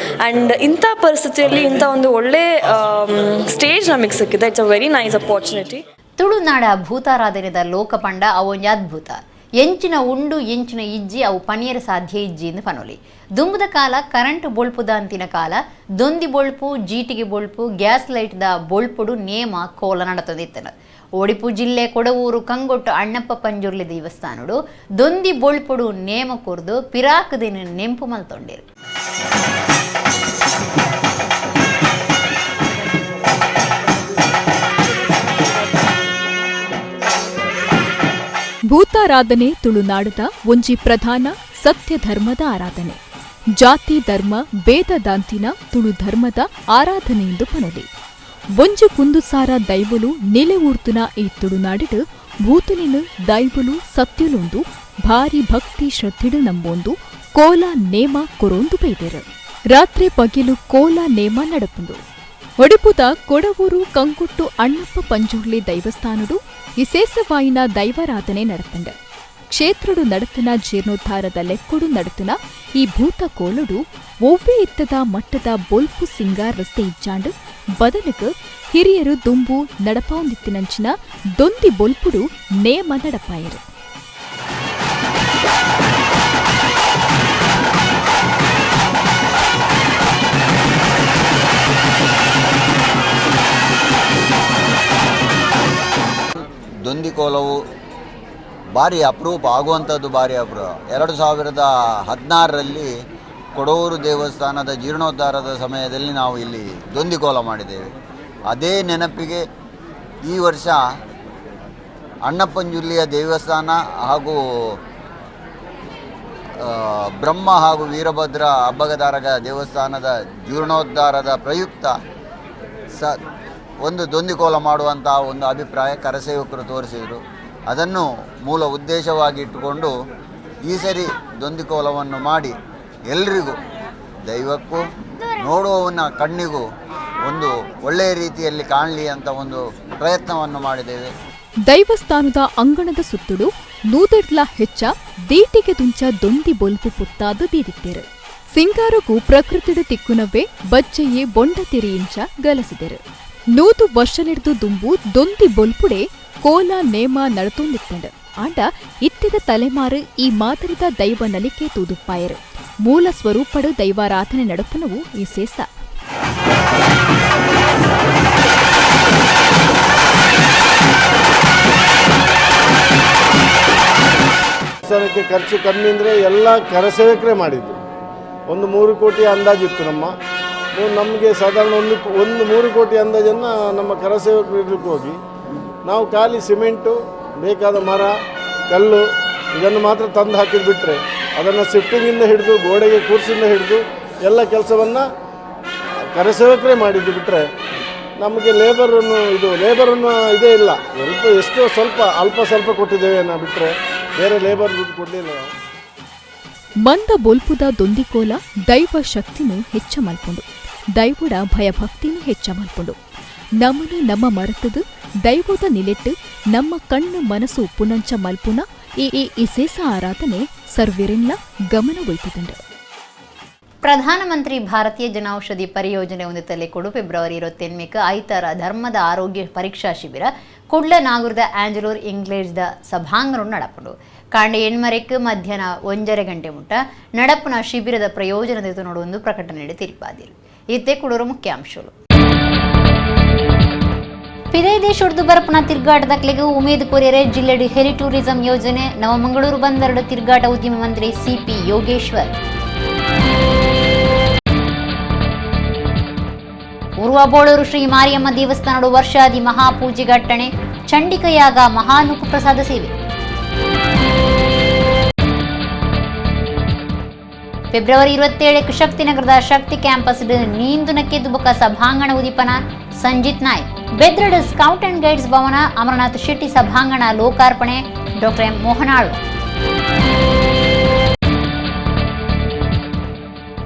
ಆ್ಯಂಡ್ ಇಂಥ ಪರಿಸ್ಥಿತಿಯಲ್ಲಿ ಇಂಥ ಒಂದು ಒಳ್ಳೆ ಸ್ಟೇಜ್ ನಮಗೆ ಸಿಕ್ಕಿದೆ. It's a very nice opportunity. ತುಳುನಾಡ ಭೂತಾರಾಧನೆದ ಲೋಕಪಂಡ ಅವೊಂಜಿ ಅದ್ಭುತ. ಎಂಚಿನ ಉಂಡು ಎಂಚಿನ ಇಜ್ಜಿ ಅವು ಪನಿಯರ ಸಾಧ್ಯ ಇಜ್ಜಿ ಎಂದು ಪನೊಲಿ. ದುಂಬುದ ಕಾಲ ಕರೆಂಟ್ ಬೊಳ್ಪುದ ಅಂತಿನ ಕಾಲ ದೊಂದಿ ಬೊಳ್ಪು ಜೀಟಿಗೆ ಬೊಳ್ಪು ಗ್ಯಾಸ್ ಲೈಟ್ದ ಬೊಳ್ಪುಡು ನೇಮ ಕೋಲ ನಡತದಿತ್ತನ. ಒಡಿಪು ಜಿಲ್ಲೆ ಕೊಡವೂರು ಕಂಗೊಟ್ಟು ಅಣ್ಣಪ್ಪ ಪಂಜುರ್ಲಿ ದೇವಸ್ಥಾನಡು ದೊಂದಿ ಬೊಳ್ಪುಡು ನೇಮ ಕೊರ್ದು ಪಿರಾಕದಿನ ನೆಂಪು ಮಲ್ತೊಂಡಿರು. ಭೂತಾರಾಧನೆ ತುಳುನಾಡದ ಒಂಜಿ ಪ್ರಧಾನ ಸತ್ಯ ಧರ್ಮದ ಆರಾಧನೆ. ಜಾತಿ ಧರ್ಮ ಭೇದ ದಾಂತಿನ ತುಳು ಧರ್ಮದ ಆರಾಧನೆ ಎಂದು ಪನೊಲಿ. ಒಂಜಿ ಕುಂದುಸಾರ ದೈವಲು ನೆಲೆ ಊರ್ತುನ ಈ ತುಳುನಾಡಿಡು ಭೂತುಲಿನ ದೈವಲು ಸತ್ಯಲೊಂದು ಭಾರಿ ಭಕ್ತಿ ಶ್ರದ್ಧೆಡು ನಂಬೊಂದು ಕೋಲ ನೇಮ ಕೊರೊಂದು ಬೈದೆರು. ರಾತ್ರಿ ಪಗಿಲು ಕೋಲ ನೇಮ ನಡಪುಂಡು. ಒಡಿಪುದ ಕೊಡವೂರು ಕಂಗುಟ್ಟು ಅಣ್ಣಪ್ಪ ಪಂಜುರ್ಲಿ ದೈವಸ್ಥಾನಡು ಇಸೇಸವಾಯಿನ ದೈವಾರಾಧನೆ ನಡತಂಡ. ಕ್ಷೇತ್ರಡು ನಡತನ ಜೀರ್ಣೋದ್ಧಾರದ ಲೆಕ್ಕೊಡು ನಡತನ ಈ ಭೂತ ಕೋಲುಡು ಒವ್ವೇ ಇತ್ತದ ಮಟ್ಟದ ಬೊಲ್ಪು ಸಿಂಗಾರ್ ರಸ್ತೆ ಇಜ್ಜಾಂಡು ಬದಲುಕು ಹಿರಿಯರು ದುಂಬು ನಡಪಾವೊಂದಿತ್ತಿನಂಚಿನ ದೊಂದಿ ಬೊಲ್ಪುಡು ನೇಮ ನಡಪಾಯರು. ದೊಂದಿಕೋಲವು ಭಾರಿ ಅಪರೂಪ ಆಗುವಂಥದ್ದು, ಭಾರಿ ಅಪರೂಪ. 2016ರಲ್ಲಿ ಕೊಡವೂರು ದೇವಸ್ಥಾನದ ಜೀರ್ಣೋದ್ಧಾರದ ಸಮಯದಲ್ಲಿ ನಾವು ಇಲ್ಲಿ ದೊಂದಿಕೋಲ ಮಾಡಿದ್ದೇವೆ. ಅದೇ ನೆನಪಿಗೆ ಈ ವರ್ಷ ಅಣ್ಣಪ್ಪಂಜುರ್ಲಿಯ ದೇವಸ್ಥಾನ ಹಾಗೂ ಬ್ರಹ್ಮ ಹಾಗೂ ವೀರಭದ್ರ ಹಬ್ಬಗದಾರಗ ದೇವಸ್ಥಾನದ ಜೀರ್ಣೋದ್ಧಾರದ ಪ್ರಯುಕ್ತ ಒಂದು ದೊಂದಿಕೋಲ ಮಾಡುವಂಥ ಒಂದು ಅಭಿಪ್ರಾಯ ಕರಸೇವಕರು ತೋರಿಸಿದರು. ಅದನ್ನು ಮೂಲ ಉದ್ದೇಶವಾಗಿ ಇಟ್ಟುಕೊಂಡು ಈ ಸರಿ ದೊಂದಿಕೋಲವನ್ನು ಮಾಡಿ ಎಲ್ರಿಗೂ, ದೈವಕ್ಕೂ ನೋಡುವವನ ಕಣ್ಣಿಗೂ ಒಂದು ಒಳ್ಳೆಯ ರೀತಿಯಲ್ಲಿ ಕಾಣಲಿ ಅಂತ ಒಂದು ಪ್ರಯತ್ನವನ್ನು ಮಾಡಿದ್ದೇವೆ. ದೈವಸ್ಥಾನದ ಅಂಗಣದ ಸುತ್ತಲೂ ನೂದೆಡ್ಲ ಹೆಚ್ಚ ದೀಟಿಗೆ ದುಂಚ ದೊಂದಿ ಬೊಲ್ಪು ಪುತ್ತಾದು ದೀದಿತ್ತೇರು. ಸಿಂಗಾರಕ್ಕೂ ಪ್ರಕೃತಿಡು ತಿಕ್ಕುನವೇ ಬಚ್ಚೆಯೇ ಬೊಂಡ ತಿರಿಯಿಂಚ ಗಲಸಿದರು. 100 ವರ್ಷಲಿಡ್ದು ದುಂಬು ದೊಂದಿ ಬೊಲ್ಪುಡೆ ಕೋಲ ನೇಮ ನಡತೊಂದಿತ್ತಂಡು. ಆಂಡ ಇತ್ತಿದ ತಲೆಮಾರು ಈ ಮಾದರಿದ ದೈವ ನಲಿಕೆ ತೂದುಪ್ಪಾಯರು. ಮೂಲ ಸ್ವರೂಪಡು ದೈವಾರಾಧನೆ ನಡಪುನವು ಈ ಸೇಸ. ದೇವಸ್ಥಾನಕ್ಕೆ ಖರ್ಚು ಕಮ್ಮಿ ಅಂದರೆ ಎಲ್ಲ ಕರಸೇವಕರೇ ಮಾಡಿದ್ದು. ಒಂದು 3 ಕೋಟಿ ಅಂದಾಜಿತ್ತು ನಮಗೆ ಸಾಧಾರಣ ಒಂದು 3 ಕೋಟಿ ಅಂದಾಜನ್ನು ನಮ್ಮ ಕರಸೇವಕರು ಇಡಲಿಕ್ಕೆ ಹೋಗಿ ನಾವು ಖಾಲಿ ಸಿಮೆಂಟು, ಬೇಕಾದ ಮರ, ಕಲ್ಲು ಇದನ್ನು ಮಾತ್ರ ತಂದು ಹಾಕಿದ್ದು ಬಿಟ್ಟರೆ ಅದನ್ನು ಶಿಫ್ಟಿಂಗಿಂದ ಹಿಡಿದು ಗೋಡೆಗೆ ಕೂರ್ಸಿಂದ ಹಿಡಿದು ಎಲ್ಲ ಕೆಲಸವನ್ನು ಕರಸೇವಕರೇ ಮಾಡಿದ್ದು ಬಿಟ್ಟರೆ ನಮಗೆ ಲೇಬರನ್ನು ಲೇಬರನ್ನು ಇದೇ ಇಲ್ಲ. ಎಷ್ಟೋ ಸ್ವಲ್ಪ ಅಲ್ಪ ಸ್ವಲ್ಪ ಕೊಟ್ಟಿದ್ದೇವೆ ನಾವು ಬಿಟ್ಟರೆ ಬೇರೆ ಲೇಬರ್ ದುಡ್ಡು ಕೊಡಲಿಲ್ಲ ನಾವು. ಮಂದ ಬೊಲ್ಪುದ ದೊಂದಿಕೋಲ ದೈವ ಶಕ್ತಿನೂ ಹೆಚ್ಚ ಮಲ್ಪುಂಡು, ದೈವಡ ಭಯಭಕ್ತಿನೂ ಹೆಚ್ಚ ಮಲ್ಪುಂಡು. ನಮ್ಮನು ನಮ್ಮ ಮರೆತದು ದೈವದ ನಿಲೆಟ್ಟು ನಮ್ಮ ಕಣ್ಣು ಮನಸ್ಸು ಪುನಂಚ ಮಲ್ಪುನ ಈ ಇಸೇಸ ಆರಾಧನೆ ಸರ್ವೆರೆನ್ಲ ಗಮನ ಒಯ್ತದಂಡು. ಪ್ರಧಾನಮಂತ್ರಿ ಭಾರತೀಯ ಜನೌಷಧಿ ಪರಿಯೋಜನೆ ಒಂದು ತಲೆಕೊಡು ಫೆಬ್ರವರಿ 28 ಐತಾರ ಧರ್ಮದ ಆರೋಗ್ಯ ಪರೀಕ್ಷಾ ಶಿಬಿರ ಕುಡ್ಲ ನಾಗೂರದ ಆಂಜಲೂರ್ ಇಂಗ್ಲೇಜ್ದ ಸಭಾಂಗಣ ನಡಪುಂಡು. ಕಾಂಡ ಎಣ್ಮರೆಕ್ ಮಧ್ಯಾಹ್ನ 1.5 ಗಂಟೆ ಮುಟ್ಟ ನಡಪುನ ಶಿಬಿರದ ಪ್ರಯೋಜನದ ನೋಡುವಂದು ಪ್ರಕಟಣೆ ತಿರುಪಾದಿರು. ಇತ್ತೆ ಕುಡೂರು ಮುಖ್ಯಾಂಶಗಳು. ಪಿದೈ ದೇಶೊಡ್ದು ಬರಪುನ ತಿರ್ಗಾಟದಕ್ಲೆಗ್ ಉಮೇದು ಕೊರಿಯರೆ ಜಿಲ್ಲೆಡ್ ಹೆಲಿ ಟೂರಿಸಂ ಯೋಜನೆ ನವಮಂಗಳೂರು ಬಂದರಡು ತಿರ್ಗಾಟ ಉದ್ಯಮ ಮಂತ್ರಿ ಸಿಪಿ ಯೋಗೇಶ್ವರ್. ಉರ್ವಬೋಳೂರು ಶ್ರೀ ಮಾರಿಯಮ್ಮ ದೇವಸ್ಥಾನಡು ವರ್ಷಾದಿ ಮಹಾಪೂಜೆಗಟ್ಟಣೆ ಚಂಡಿಕಯಾಗ ಮಹಾನುಕು ಪ್ರಸಾದ ಸೇವೆ. ಫೆಬ್ರವರಿ 27 ಶಕ್ತಿನಗರದ ಶಕ್ತಿ ಕ್ಯಾಂಪಸ್ ನೀಂದುನಕ್ಕೆ ದುಬಕ ಸಭಾಂಗಣ ಉದೀಪನ ಸಂಜಿತ್ ನಾಯ್ಕ್. ಬೆದ್ರಡ್ ಸ್ಕೌಟ್ ಅಂಡ್ ಗೈಡ್ಸ್ ಭವನ ಅಮರನಾಥ್ ಶೆಟ್ಟಿ ಸಭಾಂಗಣ ಲೋಕಾರ್ಪಣೆ ಡಾಕ್ಟರ್ ಎಂ ಮೋಹನಾಳು.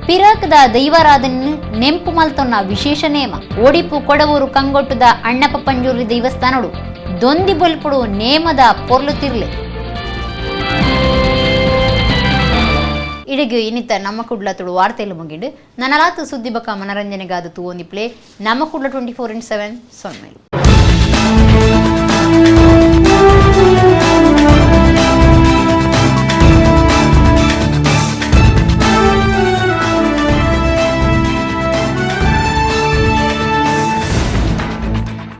ಪಿರಾಕದ ದೈವಾರಾಧನೆ ನೆಂಪು ಮಲ್ತೊನ್ನ ವಿಶೇಷ ನೇಮ. ಒಡಿಪು ಕೊಡವೂರು ಕಂಗೊಟ್ಟುದ ಅಣ್ಣಪ್ಪ ಪಂಜುರ್ಲಿ ದೇವಸ್ಥಾನಡು ದೊಂದಿ ಬೊಲ್ಪುಡು ನೇಮದ ಪೊರ್ಲು ತಿರ್ಲೆ. ಇಡೀ ಇನ್ನಿತ ನಮ್ಮ ಕುಡ್ಲ ತುಳು ವಾರ್ತೆಲು ಮುಗಿಂಡು. ನನಲಾತು ಸುದ್ದಿ ಬಕ ಮನರಂಜನೆಗಾದ ತೂವೊಂದಿಪ್ಲೆ ನಮ್ಮ ಕುಡ್ಲ 24x7 ಸೊನ್ಮೇಲು.